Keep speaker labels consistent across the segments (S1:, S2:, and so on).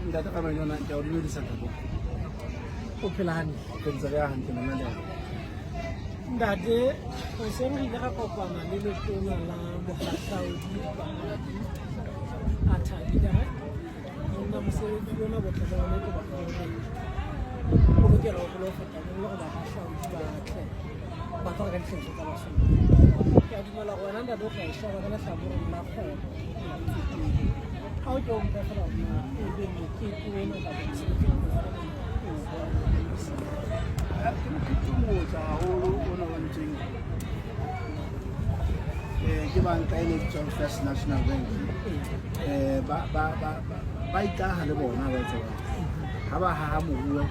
S1: Ntate Ramanyona, ke a o dumedisa ntate.
S2: O phela hantle?
S1: Ke ntse re ya hantle lona le.
S2: Ntate, hoseng re ile ra kopana le letona la bohahlaudi papadi a thabile ha monna mosebetsi ona botle ba ona ke bona hore o lokela ho hole ho feta mo le gore bahahlaudi ba tle ba tlo reka dihlahiswa tsa Basotho. Ke a dumela gore wena ntate o tla e sheba ka lehlakoreng la kgwebo le botsetedi. Ha o ke o mpe fela hore na ebe mokete ona kapa mosebetsi ona o bona o se.
S1: Ke mokete o motle haholo ona o entsweng ke banka e bitswang First National Bank. Ba ikaha le bona ba etsa ha ba haha moruo,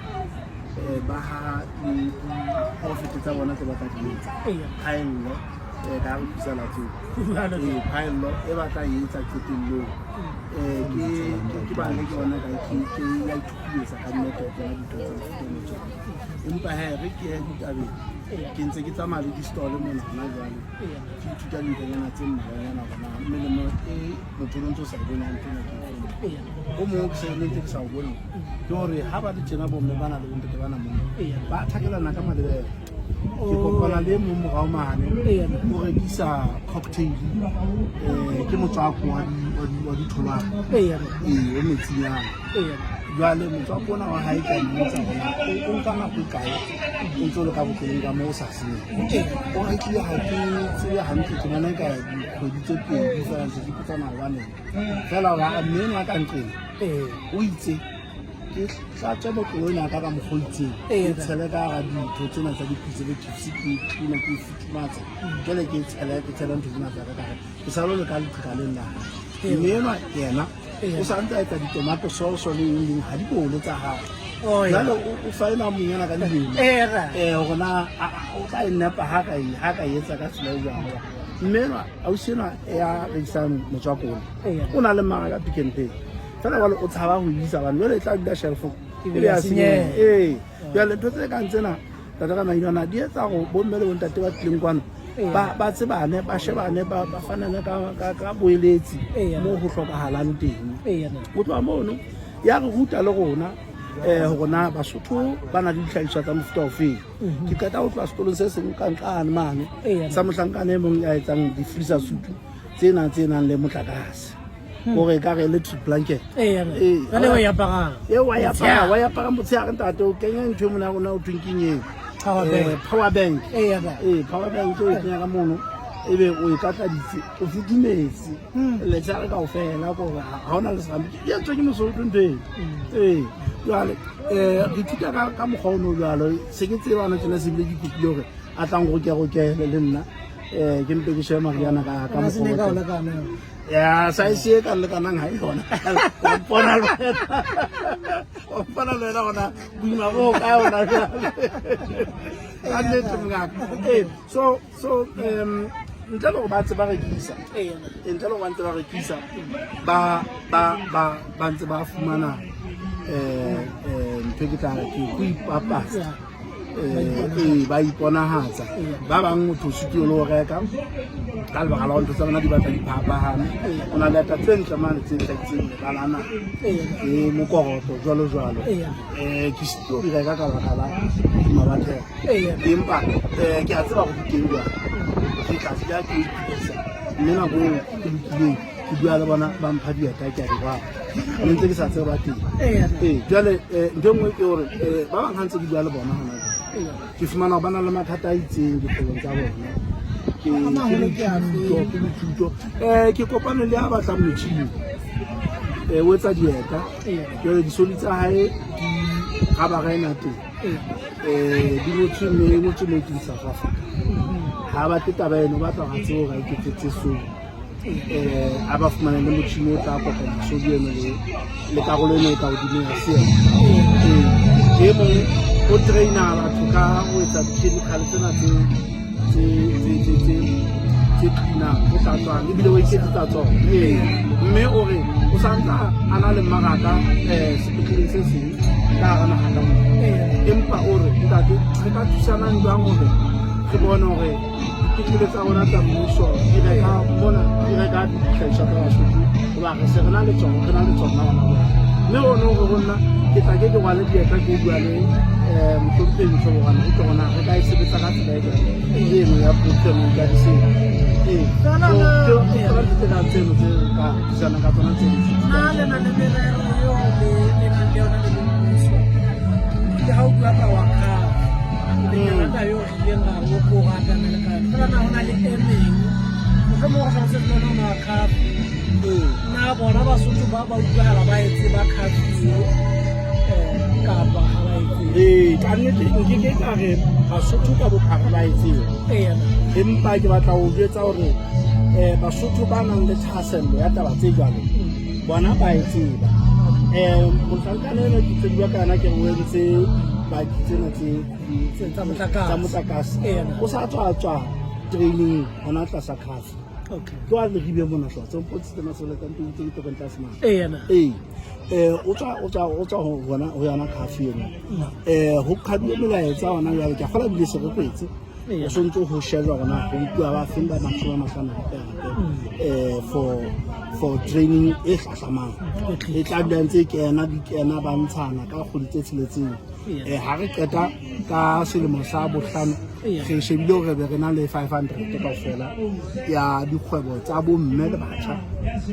S1: ba haha le di-profit tsa bona tse ba tla di etsa. Phaello ka re thusa tseo. Phaello e ba tla e etsa qetellong. Ke banka ke bona ka ke ya ithukuetsa ka nnete ho kena dintho tsa mofuta o tjena. Empa hee re ke ye ditabeng. Ke ntse ke tsamaya le di-stall mona hona jwale. Ke ithuta dinthonyana tse mmalwanyana hore na melemo e motho o ntse o sa e bone hantle ena ke efeng. O mong ke se ntse ke sa o bone ke hore ha ba le tjena bomme bana le bontate bana mona ba thakelana ka malebela. Ke kopana le e mong morao mane o rekisa cocktail, ke motswako wa ditholwana, ee, o metsinyana. Jwale motswako ona wa hae ka mmotsa hore na o nka nako e kae o ntse o le ka botlolong ka moo o sa senye. O rekile ha ke tsebe hantle, ke bona eka dikgwedi tse pedi fela ntse ke ipotsa na hobaneng. Fela hore mme enwa ka nqeng o itse ke tlatswe botlolo ena ka mokgwa o itseng, ke tshele ka hara dintho tsena tsa di-preservatives, ke clean, ke futhumatse, jwale ke tshele, ke tshele ntho tsena tsa ka ka hare. Ke sa lo le ka leqheka leng la hae. Mme enwa yena o sa ntse a etsa di-tomato sauce le eng leng, ha di bole tsa hae. Jwale o fa ena monyana ka dilemo hore na o tla e nepa ha ka e etsa ka tsela e jwang. Mme enwa ausi enwa ya rekisang motswako ona o na le mmaraka Pick n Pay, fela jwale o tshaba ho isa hobane jwale e tla dula shelf-ong ebe ya senyeha. Ee, jwale ntho tse kang tsena tata ka mainwana di etsa hore bomme le bontate ba tlileng kwano ba tsebane, ba shebane, ba fanane ka boeletsi moo ho hlokahalang teng. Ho tloha mono ya re ruta le rona hore na Basotho ba na le dihlahiswa tsa mofuta ofeng. Ke qeta ho tloha sekolong se seng ka nqane mane sa mohlankana e mong ya etsang di-freezer suit tsena tse nang le motlakase, kore e ka re electric blanket. Ee, wa e apara, wa e apara motshehare ntate, o kenya ntho e mona rona o thweng keng eo, power bank. Ee, power bank o e kenya ka mono, ebe o e tlatladitse, o futhumetse letshehare kaofela, kore ha hona le serame. Ke entswe ke Mosotho ntho eo. Ee, jwale re ithuta ka mokgwa ono jwalo. Se ke tseba hona tjena, se bile ke kopile hore a tlang roke-rokele le nna, ke mpe ke shebe mariana ka mokgwa ya size e ka lekanang ha yona. Wa mpona le wena, wa mpona le wena gona boima bo ka yona jwale ka nnete mongaka. Ee, so ntle le gore ba ntse ba rekisa, ntle le gore ba ntse ba rekisa, ba ntse ba fumana ntho e ke tla re ke go ipapatsa, ee, ba iponahatsa. Ba bang motho o sitile le ho reka ka lebaka la ntho tsa bona di batla di phapahane. O na le eta tse ntle mane tse hlakitseng mebalana le mokoroto jwalo jwalo. Ke sitile ho di reka ka lebaka la boima ba theko, empa ke a tseba hore di teng jwang, ke tla dula ke itukisa, mme nako eo ke lokileng ke bua le bona ba mpha dieta ke a di rwala, mme ntse ke sa tsebe ba teng. Ee, jwale ntho e nngwe ke hore ba bang ha ntse ke bua le bona hona jwale, ke fumana hore ba na le mathata a itseng dikgwebong tsa bona. Ke dithuto, ke kopane le a batlang motjhini, o etsa dieta, jwale disoli tsa hae di rabara ena teng, di ngotswe mme e ngotswe made in South Africa. Ha batle taba eno, o batla hore a tsebe hore a iketsetse soli, a ba fumane le motjhini o tla kopanya soli eno le karolo eno e ka hodimo ya seeta. Ee, e mong o traina batho ka ho etsa di-chemical tsena tse cleanang, tse hlatswang, ebile o iketsetsa tsona. Ee, mme o re o santsa a na le mmaraka sepetleleng se seng ka hara naha ka mona, empa o re ntate re ka thusanang jwang hore re bone hore dipetlele tsa rona tsa mmuso di reka mona, di reka dihlahiswa tsa Basotho, hoba re se re na le tsona, re na le tsona hona jwale. Mme ono re ho nna ke tla ke ke rwale dieta ke bua le mohlomphehi Moshobogana e tlo gona re ka e sebetsa ka tsela e jwang eno ya procurement ya disele. Ee, so ke tsona ntho tse kang tseno tse re ka thusanang ka tsona tse
S2: Na le na le merero eo le nang le yona le le mmuso? Le ha o bua ka wa CAF, ke rata eo re ileng ra o ko ratana le ka yona. Fela na ho na le e meng? Mohlomong o re hlalosetse le yona wa CAF. Na bona Basotho ba ba utlwahala ba e tseba CAF eo kapa ha ba e tsebe?
S1: Ee, ka nnete nkeke ka re Basotho ka bophara ba e tseba. Empa ke batla ho jwetsa hore Basotho ba nang le thahasello ya taba tse jwalo bona ba e tseba. Mohlankana ena ke tse bua ka yena ke re o entse baki tsena tse tsa motlakase. O sa tswa tswa training hona tlasa CAF. Ke wa Leribe mona hlwa tse mpontshitse masole ka ntho tse ditoreng tlase mane. Ee. O tswa o tswa o tswa ho bona ho yona CAF eno. Ho qhaduwe melaetsa hona jwale ke a kgolwa ebile se re kwetse. O sontse ho shejwa hore na ho nkuwa ba feng ba 50 hape hape for training e hlahlamang. E tla dula ntse e kena di kena ba ntshana ka kgwedi tse tsheletseng. Ha re qeta ka selemo sa bohlano re shebile hore be re na le 500 kaofela ya dikgwebo tsa bomme le batjha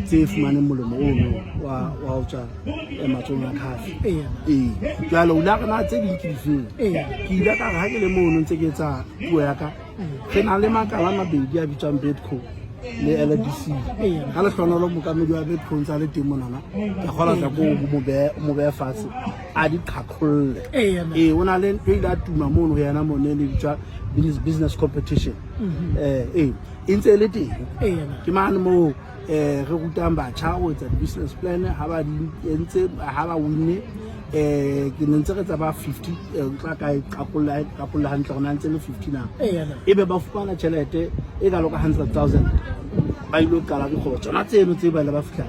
S1: tse fumaneng molemo ono wa ho tswa matsohong a CAF. Ee, jwale o ile a re na tse ding ke difeng? Ke ile ka re ha ke le mono ntse ke etsa puo ya ka, re na le makala a mabedi a bitswang Bedco le LDC. Ka lehlohonolo mookamedi wa Bedco ntse a le teng monana, ke a kgolwa tla ko o mo behe fatshe a di qhaqholle. Ee, o na le ntho e ile a tuma mono ho yena mono e ne bitswa business competition. Ee, e ntse e le teng. Ke mane moo re rutang batjha ho etsa di-business plan ha ba di entse ha ba winne ke ne ntse re tsa ba 50 tla ka e qakolla qakolla hantle hore na ntse le 50 na ebe ba fumana tjhelete e kalo ka 100,000 ba ilo qala dikgwebo tsona tseno tse ba ile ba fihla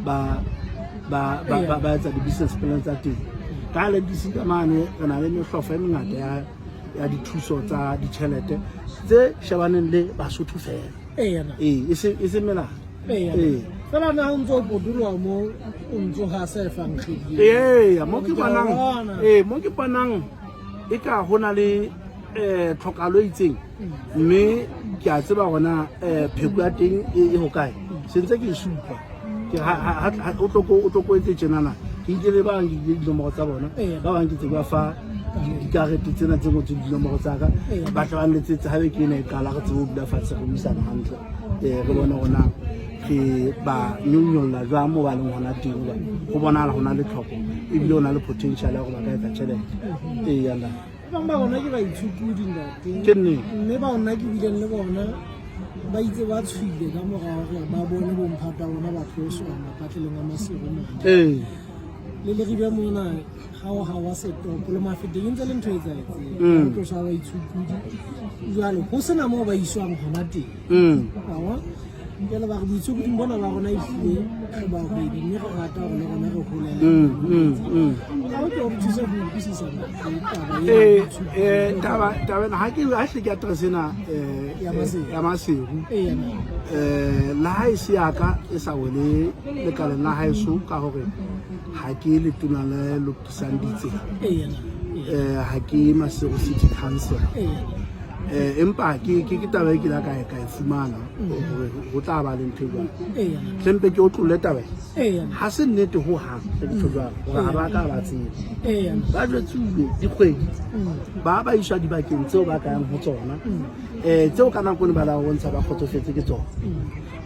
S1: ba ba ba ba etsa di-business plan tsa teng. Ka LDC ka mane re na le mehlofo e mengata ya ya dithuso tsa ditjhelete tse shebaneng le Basotho fela. Ee, e se melao. Ee.
S2: Fela na o ntse o potoloha mo o ntse o hasa efankgedi.
S1: Ee, mo ke bonang ee mo ke bonang e ka ho na le tlhokalo e itseng mme ke a tseba gona pheko ya teng e hokae se ntse ke e supa ke o tlo ko etse tjenana ke nkile ba bang ke dinomoro tsa bona ba bang ke tse ba fa dikarete tsena tse ngotsweng dinomoro tsa ka ba tla ba nletsetse ha be ke ena e qala re tsebe ho dula fatshe re buisana hantle re bone hore na re ba nyonyolla jwang mo ba leng hona teng hobane ho bonahala ho na le tlhoko ebile ho na le potential ya hore ba ka etsa tjhelete. Ee, ya nna.
S2: Ba bang ba rona ke baitshokodi ntate.
S1: Ke nnete.
S2: Mme ba rona ke bileng le bona ba itse ba tshwile ka mora hore ba bone bomphata bona ba tloswa mapatlelong a Maseru mane.
S1: Ee.
S2: Le Leribe mona ha o hawa setopo le Mafeteng e ntse le ntho e etsahetseng. Ho tloswa baitshokodi. Jwale ho sena moo ba iswang hona teng. Wa bona? Jwale ba re boitshokoding bona ba rona ehlile re bahwebi mme re rata hore le rona re holele. Ha o ke o re thuse ho utlwisisa taba
S1: e taba taba ena ha ke ha hle ke address ena ya Maseru. Le ha e se ya ka e sa wele lekaleng la haeso ka hore ha ke letona le lokisang ditsela. Ha ke Maseru City Council. Empa ke ke ke taba e ke la ka ka e fumana hore ho tla ba le ntho e jwalo. Hlempe ke otlolle taba e. Ha se nnete ho hang ke tjho jwalo hore ha ba ka ba tseba. Ba jwetsuwe dikgwedi ba ba iswa dibakeng tseo ba ka yang ho tsona. Tseo ka nako ne ba la bontsha ba kgotsofetse ke tsona.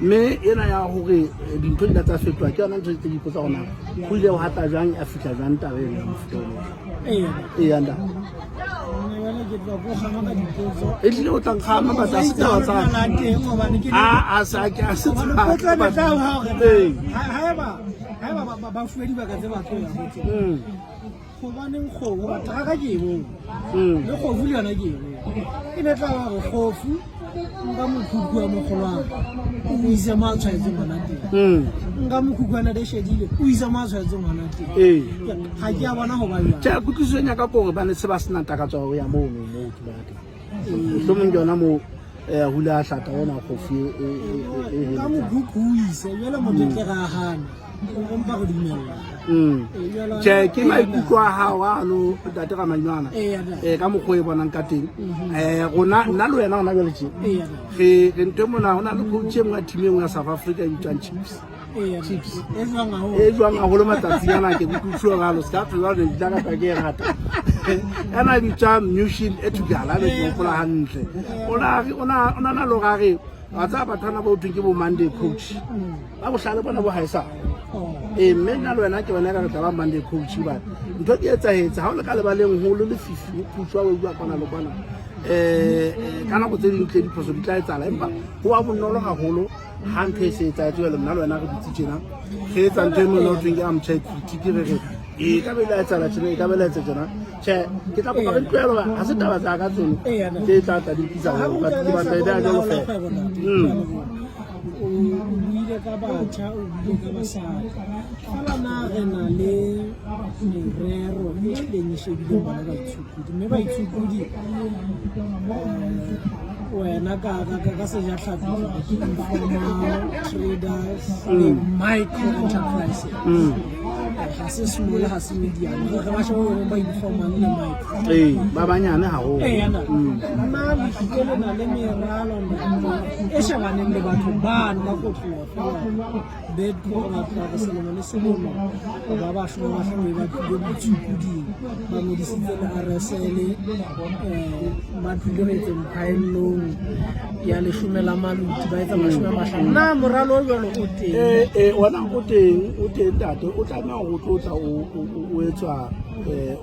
S1: Mme ena ya hore dintho di la tsa fetoha ke yona ntho tse di ipotsa hore na ho ile ho hata jwang ya fihla jwang taba ena ya mofuta ona. Eya nda. E tlile o tla nkgama batla se taba tsa a sa ke a se
S2: tsaba. Haeba ba fuwe dibaka tse ba tlo ya ho tsona. Gobaneng kgomo ba traka ke e bone le kgofu le yona ke e bone e ne tla ba gore kgofu nka mokhukhu wa mogolwane o mo ise mo a tshwaetseng gona teng nka mokhukhu wa nate shedile o ise mo a tshwaetseng gona teng ga ke a bona go ba jang
S1: tjhe kutlwisiso ya ka ke hore ba ne se ba sena takatso ya ho ya mono moo ke ba teng mohlomong ke yona moo hula a hlata ona kgofu e
S2: ka mokhukhu o ise jale motho tle ra gana. Re mpa re dumella.
S1: Tjhe, ke maikutlo a hao ano ntate Ramainwana, ka mokgwa o e bonang ka teng. Rona nna le wena hona jwale tje re re ntho e mona ho na le coach e nngwe ya team e nngwe ya South Africa e bitswang Chiefs.
S2: Chiefs.
S1: E jwang haholo matsatsing ana ke kutlwa jwalo se ka tswa jwale di tla ka ke e rata. Ena e bitswa Mushin Etugala le ke hopola hantle. O na na le hore a re wa tseba batho bana ba ho thweng ke bo Monday coach. Ba bohlale bona bo haesale. Ee, mme nna le wena ke bona ka re tla ba Monday coach hobane ntho di etsahetse ha o le ka lebaleng ho le lefifi ho khutshwa o bua kwana le kwana. Ka nako tse ding tle diphoso di tla etsahala empa ho ba bonolo haholo ha ntho e se etsahetse jwale nna le wena re dutse tjena re etsa ntho e mona ho thweng ke armchair critic re re e ka be ile etsahala tjena e ka be ile etsa tjena. Tjhe, ke tla kopa re tlohele hoba ha se taba tsa ka tseno tse tla tla di tlisa ho ke batla e beha jwalo feela.
S2: O buile ka batjha, o buile ka basadi, fela na re na le merero e hlileng e shebileng bona baitshokodi, mme baitshokodi wena ka sejatlhapi ke informal traders le micro enterprises. Ha se small, ha se medium, re ba sheba ba informal le micro.
S1: Ee, ba banyane haholo.
S2: Ee, na nna le hlile le na le meralo ntate e shebaneng le batho bano ka kotloha fela Bedco re batla re selemo le selemo ba bashome ba hlano ba tlile boitshukoding ba ngodisitse le RSL ba tlile ho etseng phaellong ya leshome la maluti ba etsa 50. Na moralo o jwalo o teng?
S1: Ee, ona o teng, o teng ntate, o tlameha hore o tlo tla o etswa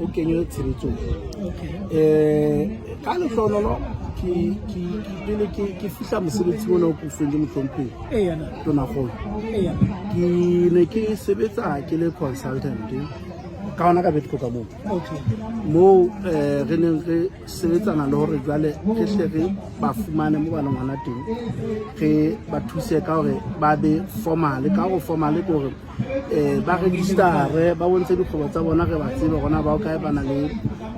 S1: o kenywe tshebetsong. Ka lehlohonolo ke pele ke fihla mosebetsing ona o ke o fuweng ke mohlomphehi Tonakgolo, ke ne ke sebetsa ke le consultant ka hona ka Bedco ka moo moo re neng re sebetsana le hore jwale re hle re ba fumane mo ba leng hona teng, re ba thuse ka hore ba be formal. Ka hore formal ke hore ba register-e, ba bontshe dikgwebo tsa bona, re ba tsebe hore na ba kae, ba na le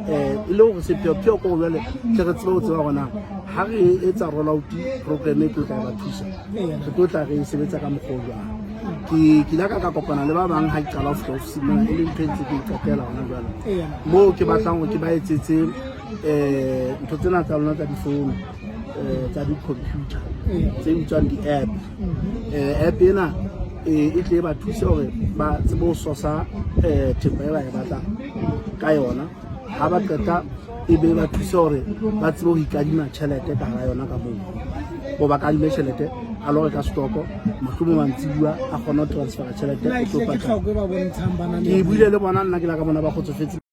S1: e le hore sepheopheo ke hore jwale tle re tsebe ho tseba hore na ha re etsa roll out program e tlo tla ba thusa, re tlo tla re e sebetsa ka mokgwa o jwang. Ke ile ka kopana le ba bang ha ke qala ho fihla ofising mona, e leng ntho e ntse ke iqetela hona jwale moo ke batlang hore ke ba etsetse ntho tsena tsa lona tsa difounu, tsa di-computer tse bitswang di-app. App ena e tle e ba thuse hore ba tsebe ho sosa thepa e ba e batlang ka yona. Ha ba qeta e be ba thuse hore ba tsebe ho ikadima tjhelete ka hara yona ka moo, bo ba kadime tjhelete a lo reka stoko, mohlomong mantsibuya a kgone ho transfera tjhelete
S2: Na
S1: e tlo
S2: ehlile ke
S1: patala.
S2: tlhoko e ba bontshang ba na le
S1: Ke buile le bona, nna ke la ka bona ba kgotsofetse.